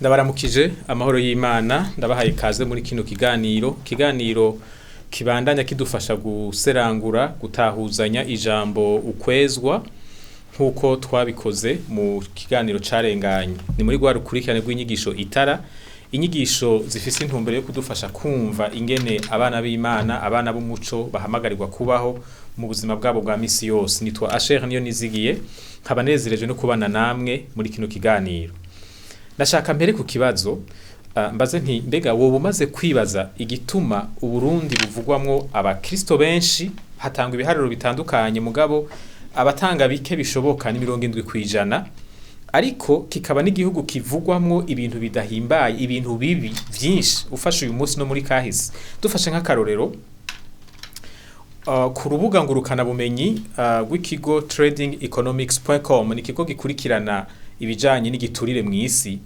Ndabaramukije amahoro y'Imana, ndabahaye ikaze muri kino kiganiro, kiganiro kibandanya kidufasha guserangura, gutahuzanya ijambo ukwezwa nk'uko twabikoze mu kiganiro carenganye. Ni muri rwa rukurikirane rw'inyigisho itara, inyigisho zifise intumbero yo kudufasha kumva ingene abana b'Imana, abana b'umuco bahamagarirwa kubaho mu buzima bwabo bwa misi yose. Nitwa Asher Niyonizigiye, nkaba nezereje no kubana namwe muri kino kiganiro. Ndashaka mpere ku kibazo mbaze nti mbega woba umaze kwibaza igituma Uburundi buvugwamwo abakristo benshi, hatangwa ibiharuro bitandukanye, mugabo abatanga bike bishoboka ni 70%, ariko kikaba n'igihugu kivugwamwo ibintu bidahimbaye, ibintu bibi vyinshi ufashe uyu munsi no muri kahise. Dufashe nk'akarorero, ku rubuga ngurukana bumenyi rw'ikigo tradingeconomics.com, ni ikigo gikurikirana ibijanye n'igiturire mw'isi,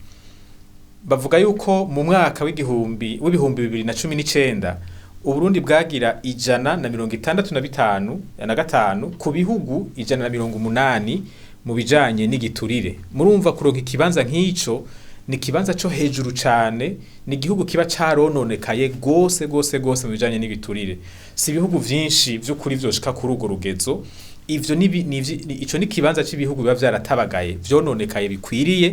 bavuga yuko mu mwaka w'igihumbi w'2019 Uburundi bwagira 165 na gatanu ku bihugu 180 mu bijanye n'igiturire. Murumva kuronka ikibanza nk'ico ni ikibanza co hejuru cane, ni igihugu kiba carononekaye gose gose gose mu bijanye n'igiturire. Si ibihugu vyinshi vy'ukuri vyoshika kuri urwo rugezo. Ivyo ico ni ikibanza c'ibihugu biba vyaratabagaye, vyononekaye bikwiriye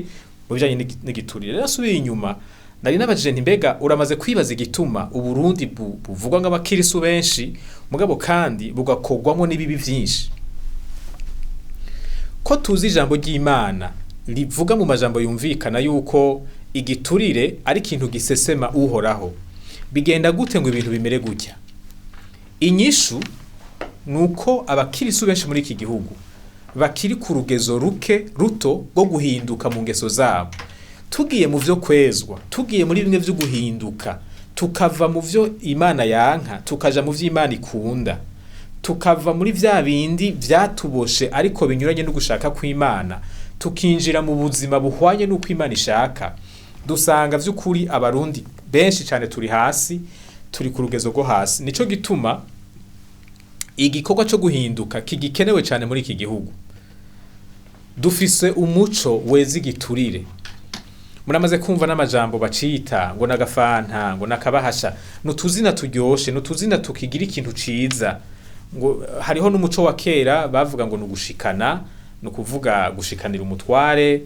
mu bijanye n'igiturire. Rero asubiye inyuma, nari nabajije nti mbega uramaze kwibaza igituma Uburundi buvugwa nk'abakirisu benshi, mugabo kandi bugakorwamwo n'ibibi vyinshi? Ko tuzi ijambo ry'Imana rivuga mu majambo yumvikana yuko igiturire ari ikintu gisesema Uhoraho, bigenda gute ngo ibintu bimere gutya? Inyishu nuko abakirisu benshi muri iki gihugu bakiri ku rugezo ruke ruto rwo guhinduka mu ngeso zabo. Tugiye mu vyo kwezwa, tugiye muri bimwe vyo guhinduka, tukava mu vyo Imana yanka tukaja mu vyo Imana ikunda, tukava muri vya bindi vyatuboshe ariko binyuranye no gushaka kw'Imana, tukinjira mu buzima buhwanye n'uko Imana ishaka, dusanga vy'ukuri Abarundi benshi cane turi hasi, turi ku rugezo rwo hasi. Nico gituma igikorwa co guhinduka kigikenewe cane muri iki gihugu. Dufise umuco weza igiturire. Muramaze kumva n'amajambo bacita ngo nagafanta, ngo nakabahasha, nutuzina turyoshe, nutuzina tukigira ikintu ciza. Ngo hariho n'umuco wa kera bavuga ngo nugushikana, nukuvuga gushikanira umutware.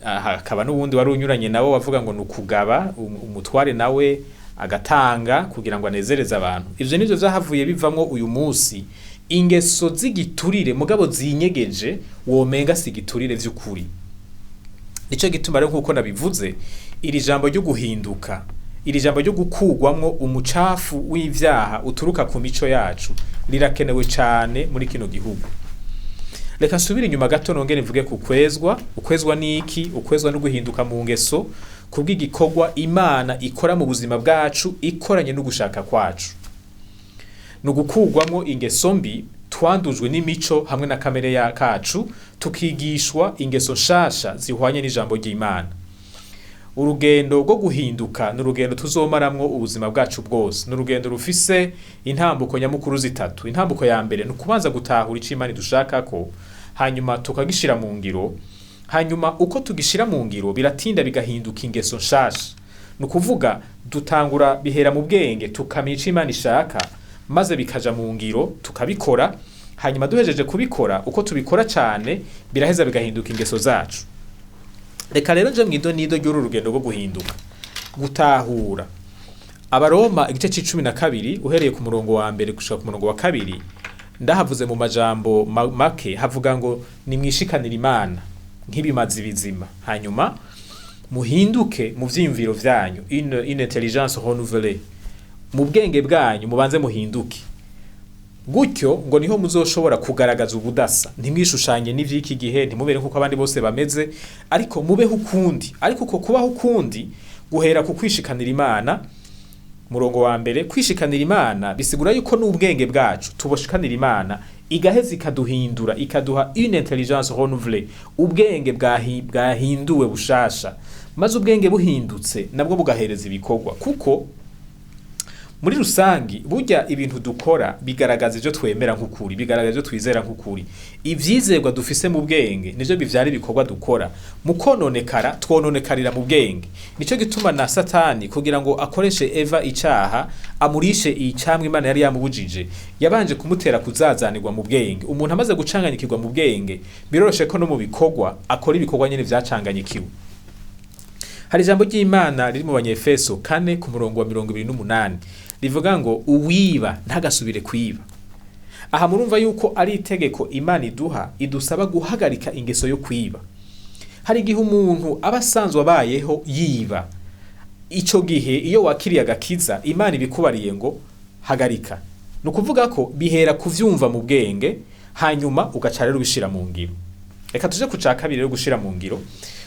Hakaba n'uwundi wari unyuranye nawo wavuga ngo nukugaba, umutware nawe agatanga kugira ngo anezereze abantu. Ivyo nivyo vyahavuye bivamwo uyu munsi ingeso z'igiturire, mugabo zinyegeje womenga si igiturire vy'ukuri. Nico gituma rero nkuko nabivuze, iri jambo ryo guhinduka, iri jambo ryo gukugwamwo umucafu w'ivyaha uturuka ku mico yacu rirakenewe cane muri kino gihugu. Reka nsubire inyuma gato nongere mvuge ku kwezwa. Ukwezwa ni iki? Ukwezwa no guhinduka mu ngeso kubw'igikorwa Imana ikora mu buzima bwacu ikoranye no gushaka kwacu. Ni ugukugwamwo ingeso mbi twandujwe n'imico hamwe na kamere ya kacu, tukigishwa ingeso nshasha zihwanye n'ijambo ry'Imana. Urugendo rwo guhinduka ni urugendo tuzomaramwo ubuzima bwacu bwose. Ni urugendo rufise intambuko nyamukuru zitatu. Intambuko ya mbere ni ukubanza gutahura ico Imana idushakako, hanyuma tukagishira mu ngiro. Hanyuma uko tugishira mu ngiro biratinda bigahinduka ingeso nshasha. Ni ukuvuga dutangura bihera mu bwenge, tukamenya ico Imana ishaka, maze bikaja mu ngiro tukabikora. Hanyuma duhejeje kubikora, uko tubikora cane biraheza bigahinduka ingeso zacu. Reka rero nje mwido nido ry'uru rugendo rwo guhinduka, gutahura. Abaroma igice c'icumi na kabiri uhereye ku murongo wa mbere gushika ku murongo wa kabiri, ndahavuze mu majambo make, havuga ngo nimwishikanire Imana nk'ibimazi bizima, hanyuma muhinduke mu vyiyumviro vyanyu, une intelligence renouvelée, mu bwenge bwanyu mubanze muhinduke. Gutyo ngo niho muzoshobora kugaragaza ubudasa, ntimwishushanye n'ivy'iki gihe, ntimubere nkuko abandi bose bameze, ariko mubeho ukundi. Ariko uko kubaho ukundi guhera ku kwishikanira Imana. Murongo wa mbere, kwishikanira Imana bisigura yuko n'ubwenge bwacu tuboshikanira Imana, igaheza ikaduhindura, ikaduha une intelligence renouvelée, ubwenge bwahinduwe bushasha. Maze ubwenge buhindutse nabwo bugahereza ibikorwa, kuko Muri rusangi, burya ibintu dukora bigaragaza ivyo twemera nk'ukuri, bigaragaza ivyo twizera nk'ukuri. Ivyizerwa dufise mu bwenge nivyo bivyara ibikorwa dukora. Mu kononekara, twononekarira mu bwenge. Nico gituma na Satani, kugira ngo akoreshe Eva icaha, amurishe icamwa Imana yari yamubujije, yabanje kumutera kuzazanirwa mu bwenge. Umuntu amaze gucanganyikirwa mu bwenge, biroroshe ko no mu bikorwa akora ibikorwa nyene vyacanganyikiwe. Hari ijambo ry'Imana riri mu Banyefeso 4 ku murongo wa 28 rivuga ngo uwiba ntagasubire kwiba. Aha murumva yuko ari itegeko Imana iduha, idusaba guhagarika ingeso yo kwiba. Hari igihe umuntu aba asanzwe abayeho yiba. Ico gihe iyo wakiriye agakiza, Imana ibikubariye ngo hagarika. Ni ukuvuga ko bihera kuvyumva mu bwenge, hanyuma ugaca rero ubishira mu ngiro. Reka tuje ku ca kabiri rero, gushira mu ngiro.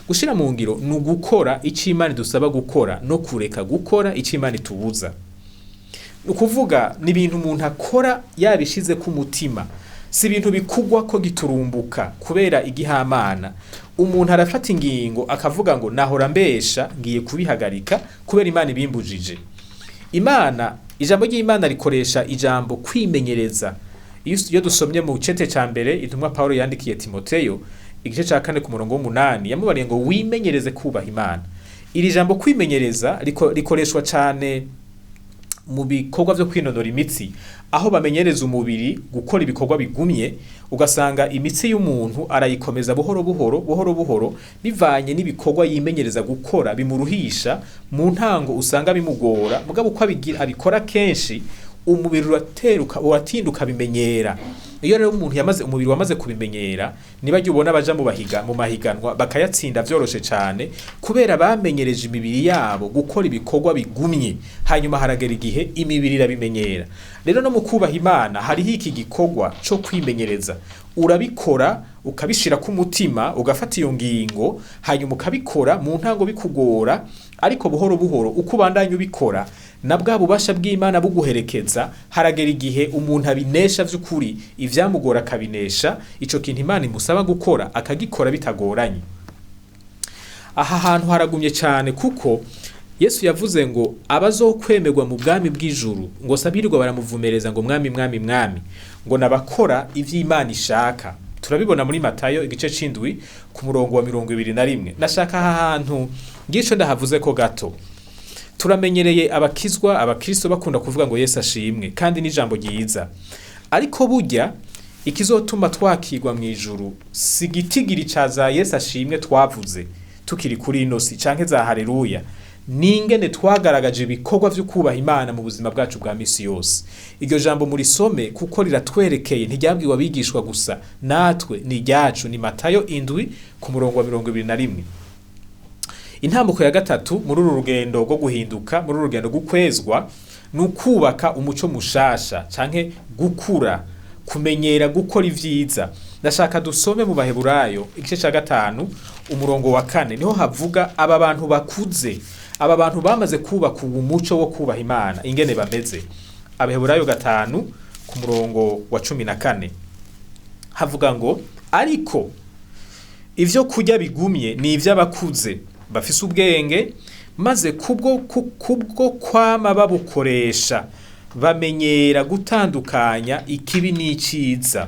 Gushira mu ngiro ni ugukora ico Imana idusaba gukora no kureka gukora ico Imana itubuza. Ni ukuvuga ni ibintu umuntu akora yabishize ku mutima, si ibintu bikugwa ko giturumbuka kubera igihamana. Umuntu arafata ingingo akavuga ngo nahora mbesha, ngiye kubihagarika kubera Imana ibimbujije. Imana, ijambo ry'Imana rikoresha ijambo kwimenyereza. Iyo dusomye mu cete ca mbere intumwa Paulo yandikiye Timoteyo, igice ca 4 ku murongo w'8, yamubariye ngo wimenyereze kubaha Imana. Iri jambo kwimenyereza rikoreshwa cane mu bikorwa vyo kwinonora imitsi, aho bamenyereza umubiri gukora ibikorwa bigumye, ugasanga imitsi y'umuntu arayikomeza buhoro buhoro buhoro buhoro, bivanye n'ibikorwa yimenyereza gukora bimuruhisha. Mu ntango usanga bimugora, mugabo uko abikora kenshi, umubiri urateruka, uratinda ukabimenyera. Iyo rero umuntu yamaze, umubiri wamaze kubimenyera, niba ubona baja mu mahiganwa bakayatsinda vyoroshe cane, kubera bamenyereje imibiri yabo gukora ibikorwa bigumye. Hanyuma haragera igihe imibiri irabimenyera. Rero no mu kubaha Imana hariho iki gikorwa co kwimenyereza. Urabikora ukabishira ku mutima, ugafata iyo ngingo, hanyuma ukabikora. Mu ntango bikugora, ariko buhoro buhoro uko ubandanya ubikora na bwa bubasha bw'Imana buguherekeza, haragera igihe umuntu abinesha vy'ukuri, ivyamugora akabinesha, ico kintu Imana imusaba gukora akagikora bitagoranye. Aha hantu haragumye cane, kuko Yesu yavuze ngo abazokwemerwa mu bwami bw'ijuru, ngo sabirirwa baramuvumereza ngo mwami, mwami, mwami, ngo nabakora ivy'Imana ishaka. Turabibona muri Matayo igice c'indwi ku murongo wa 21. Nashaka aha hantu ngico ndahavuze ko gato. Turamenyereye abakizwa, abakristo bakunda kuvuga ngo Yesu ashimwe, kandi n'ijambo ryiza. Ariko burya ikizotuma twakirwa mu ijuru si gitigiri ca za Yesu ashimwe twavuze tukiri kuri ino si, canke za haleluya, ningene twagaragaje ibikorwa vyo kubaha Imana mu buzima bwacu bwa misi yose. Iryo jambo murisome kuko riratwerekeye, ntiryabwiwe abigishwa gusa, natwe ni iryacu. Ni Matayo 7 ku murongo wa 21. Intambuko ya gatatu muri uru rugendo rwo guhinduka, muri uru rugendo rw'ukwezwa, ni ukubaka umuco mushasha canke gukura, kumenyera gukora ivyiza. Ndashaka dusome mu Baheburayo igice ca 5 umurongo wa 4, niho havuga aba bantu bakuze, aba bantu bamaze kubaka uwo muco wo kubaha Imana, ingene bameze. Abaheburayo 5 ku murongo wa 14 havuga ngo ariko ivyo kurya bigumye ni ivy'abakuze bafise ubwenge, maze kubwo kwama babukoresha bamenyera gutandukanya ikibi n'iciza.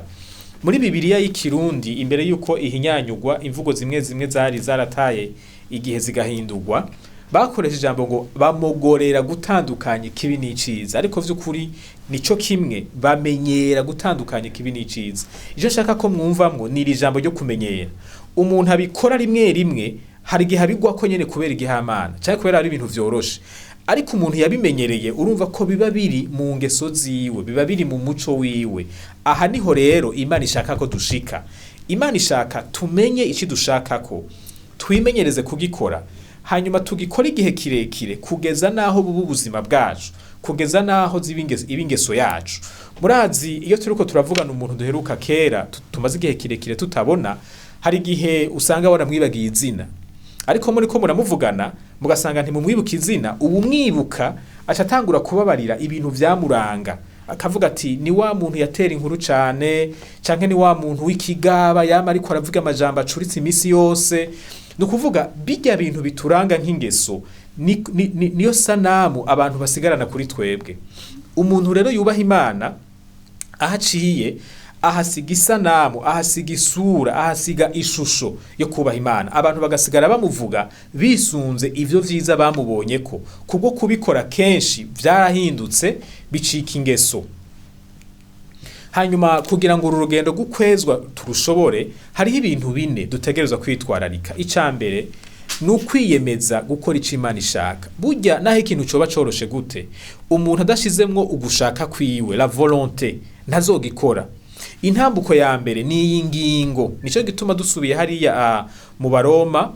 Muri Bibiliya y'iKirundi, imbere yuko ihinyanyugwa, imvugo zimwe zimwe zari zarataye igihe zigahindurwa, bakoresha ijambo ngo bamogorera gutandukanya ikibi n'iciza, ariko vy'ukuri nico kimwe, bamenyera gutandukanya ikibi n'iciza. Ico nshaka ko mwumvamwo ni iri jambo ryo kumenyera. Umuntu abikora rimwe rimwe, hari igihe abigwa ko nyene kubera igihamana canke kubera ari ibintu vyoroshe, ariko umuntu yabimenyereye, urumva ko biba biri mu ngeso ziwe, biba biri mu muco wiwe. Aha niho rero Imana ishaka ko dushika. Imana ishaka tumenye ici dushakako, twimenyereze kugikora, hanyuma tugikora igihe kirekire kugeza naho buba ubuzima bwacu, kugeza naho ziba ingeso yacu. Murazi iyo turiko turavugana umuntu duheruka kera, tumaze igihe kirekire tutabona, hari igihe usanga waramwibagiye izina, ariko muri ko muramuvugana mugasanga ntimumwibuka izina, ubu mwibuka aca atangura kubabarira ibintu vyamuranga, akavuga ati ni wa muntu yatera inkuru cane, canke ni wa muntu w'ikigaba yama ariko aravuga amajambo acuritse imisi yose. Ni ukuvuga bijya bintu bituranga nk'ingeso Niyo sanamu abantu basigarana kuri twebwe. Umuntu rero yubaha Imana, aho aciye ahasiga isanamu, ahasiga isura, ahasiga ishusho yo kubaha Imana. Abantu bagasigara bamuvuga bisunze ivyo vyiza bamubonye ko kubwo kubikora kenshi vyarahindutse bicika ingeso. Hanyuma kugira ngo uru rugendo rw'ukwezwa turushobore, hariho ibintu bine dutegerezwa kwitwararika. Ica mbere ni ukwiyemeza gukora ico Imana ishaka. Burya naho ikintu coba coroshe gute, umuntu adashizemwo ugushaka kwiwe, la volonté, ntazogikora. Intambuko ya mbere ni iyi ngingo. Nico gituma dusubiye hariya mu Baroma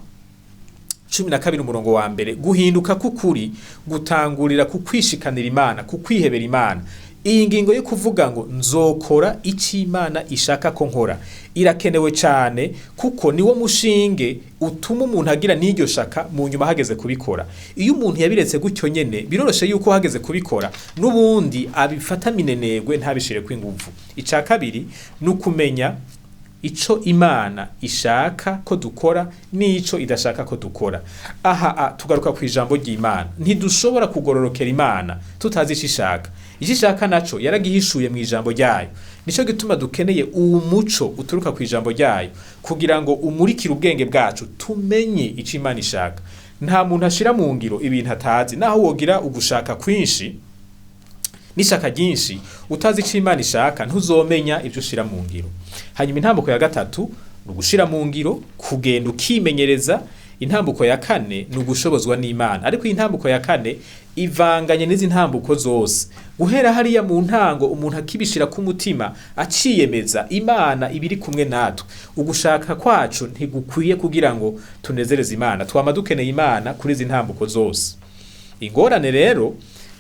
12 umurongo wa mbere, guhinduka k'ukuri gutangurira ku kwishikanira Imana, ku kwihebera Imana. Iyi ngingo yo kuvuga ngo nzokora icyo Imana ishaka ko nkora irakenewe cyane, kuko niwo mushinge utuma umuntu agira n'iryo shaka mu nyuma hageze kubikora. Iyo umuntu yabiretse gutyo nyene, biroroshe yuko hageze kubikora n'ubundi abifata minenegwe, ntabishire kw'inguvu. Ica kabiri ni ukumenya ico Imana ishaka ko dukora n'ico idashaka ko dukora. Aha tugaruka ku ijambo ry'Imana. Ntidushobora kugororokera Imana tutazi ico ishaka. Ico ishaka naco yaragihishuye mu ijambo ryayo. Nico gituma dukeneye uwo muco uturuka ku ijambo ryayo kugira ngo umurikire ubwenge bwacu, tumenye ico Imana ishaka. Nta muntu ashira mu ngiro ibintu atazi. Naho wogira ugushaka kwinshi n'ishaka ryinshi, utazi ico Imana ishaka ntuzomenya ivyo ushira mu ngiro. Hanyuma intambuko ya gatatu ni ugushira mu ngiro, kugenda ukimenyereza. Intambuko ya kane ni ugushobozwa n'Imana. Ariko iyi ntambuko ya kane ivanganye n'izi ntambuko zose. Guhera hariya mu ntango umuntu akibishira ku mutima, aciyemeza, Imana ibiri kumwe natwe. Ugushaka kwacu ntigukwiye kugira ngo tunezereze Imana. Twama dukeneye Imana kuri izi ntambuko zose. Ingorane rero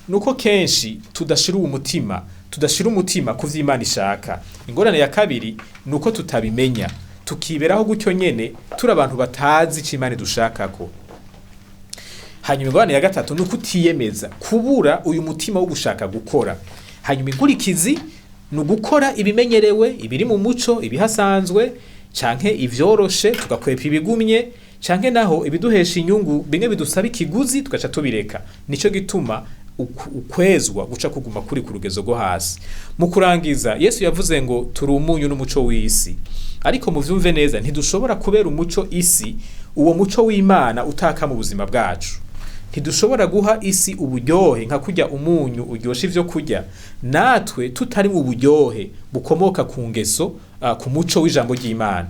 nuko kenshi tudashira umutima, tudashira umutima ku vy'Imana ishaka. Ingorane ya kabiri nuko tutabimenya, tukiberaho gutyo nyene turi abantu batazi ico Imana idushakako. Hanyuma ingorane ya gatatu nuko utiyemeza, kubura uyu mutima wo gushaka gukora. Hanyuma inkurikizi ni ugukora ibimenyerewe, ibiri mu muco, ibihasanzwe, canke ivyoroshe, tugakwepa ibigumye, canke naho ibiduhesha inyungu bimwe bidusaba ikiguzi tugaca tubireka. Nico gituma ukwezwa guca kuguma kuri ku rugezo rwo hasi. Mu kurangiza, Yesu yavuze ngo turi umunyu n'umuco w'isi. Ariko muvyumve neza, ntidushobora kubera umuco isi uwo muco w'Imana utaka mu buzima bwacu. Ntidushobora guha isi uburyohe nka kurya umunyu uryosha ivyo kurya, natwe tutari mu buryohe bukomoka ku ngeso, ku muco w'ijambo ry'Imana.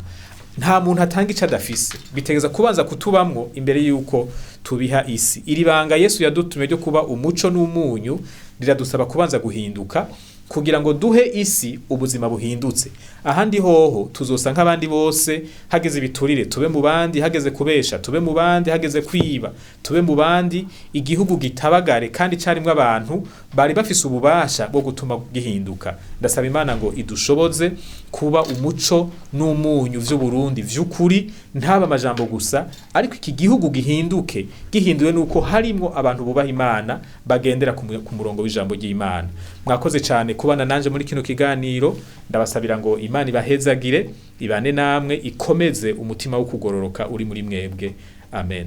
Nta muntu atanga ico adafise, bitegeza kubanza kutubamwo imbere yuko tubiha isi. Iri banga Yesu yadutumye ryo kuba umuco n'umunyu riradusaba kubanza guhinduka kugira ngo duhe isi ubuzima buhindutse. Ahandi hoho tuzosa nk'abandi bose, hageze ibiturire tube mu bandi, hageze kubesha tube mu bandi, hageze kwiba tube mu bandi, igihugu gitabagare kandi carimwo abantu bari bafise ububasha bwo gutuma gihinduka. Ndasaba Imana ngo idushoboze kuba umuco n'umunyu vy'Uburundi vy'ukuri, ntaba amajambo gusa, ariko iki gihugu gihinduke, gihinduwe nuko harimwo abantu bubaha Imana, bagendera ku murongo w'ijambo ry'Imana. Mwakoze cyane kubana nanje muri kino kiganiro. Ndabasabira ngo Imana ibahezagire, ibane namwe, ikomeze umutima wo kugororoka uri muri mwebwe. Amen.